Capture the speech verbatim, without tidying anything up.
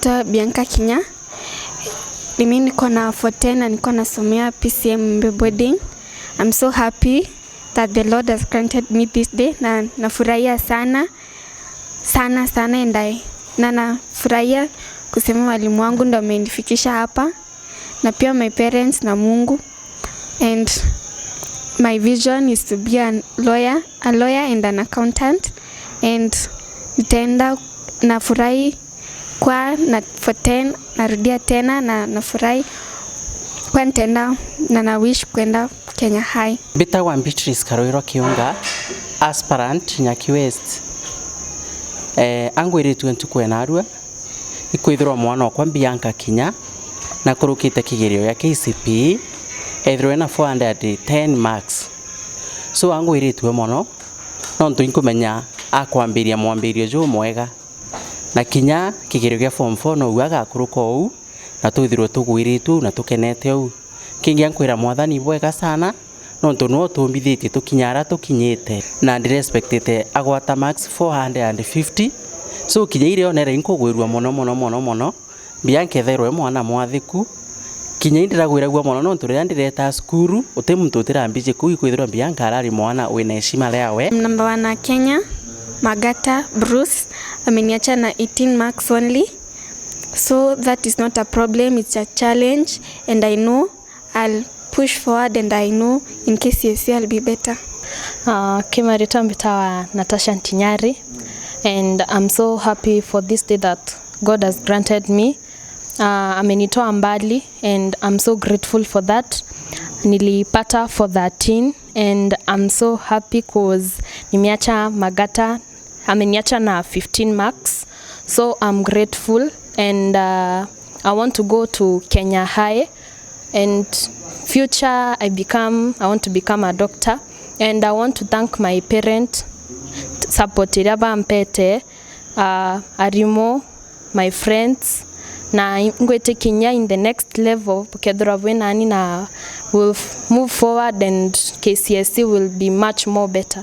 Naitwa Bianca Kinya. Mimi niko na form ten na niko nasomea P C M Mbe Boarding. I'm so happy that the Lord has granted me this day, na nafurahia sana sana sana, and I, na nafurahia kusema walimu wangu ndo wamenifikisha hapa, na pia my parents na Mungu. And my vision is to be a lawyer, a lawyer and an accountant, and nitaenda, nafurahi kwa na form ten, narudia tena, na nafurahi kwa nitaenda, na na wish kwenda Kenya High. Mbitagwa Beatrice Karwiro Kiunga, aspirant Nyaki West. Eh, angwiritue ntuku enarua ikwithirwa mwana okwa Bianca Kinya na kurukite kigerio gia K C P E, ethirwe na four hundred ten marks. So angwiritue mono, nontu inkumenya akwambiria mwambirio jumwega, na kinya kigerio gia form four nou agakuruka ou, na twithirwe tugwiritue ou na tukenete ou. Kingi ankwira Mwathani bwega sana, nontu niwe utumbithitie tukinya aria tukinyite, na ndirespectite agwata marks four hundred and fifty. So kinya iria onere inkugwirua mono mono mono mono, Bianca ethairwe mwana mwathiku. Kinya indiragwiragua mono nontu riria ndiretaa cukuru, uti muntu utirambiji kuu, ikwithirwa Bianca arari mwana wina heshima riawe. Number one wa Kenya, Magata Bruce, ameniacha na eighteen marks only. So that is not a problem, it's a challenge, and I know I'll push forward, and I know in K C S E I'll be better. Uh, kimaritwa mbitawa Natasha Ntinyari, and I'm so happy for this day that God has granted me. Uh, amenitoa mbali, and I'm so grateful for that. Nilipata four thirteen, and I'm so happy 'cause nimeacha Magata, ameniacha na fifteen marks. So I'm grateful, and uh, I want to go to Kenya High, and future I become, I want to become a doctor, and I want to thank my parent support iria bampete, uh, arimu, my friends, na ngwitikinya in the next level bukethirwa bwi nani, na will f- move forward, and K C S E will be much more better.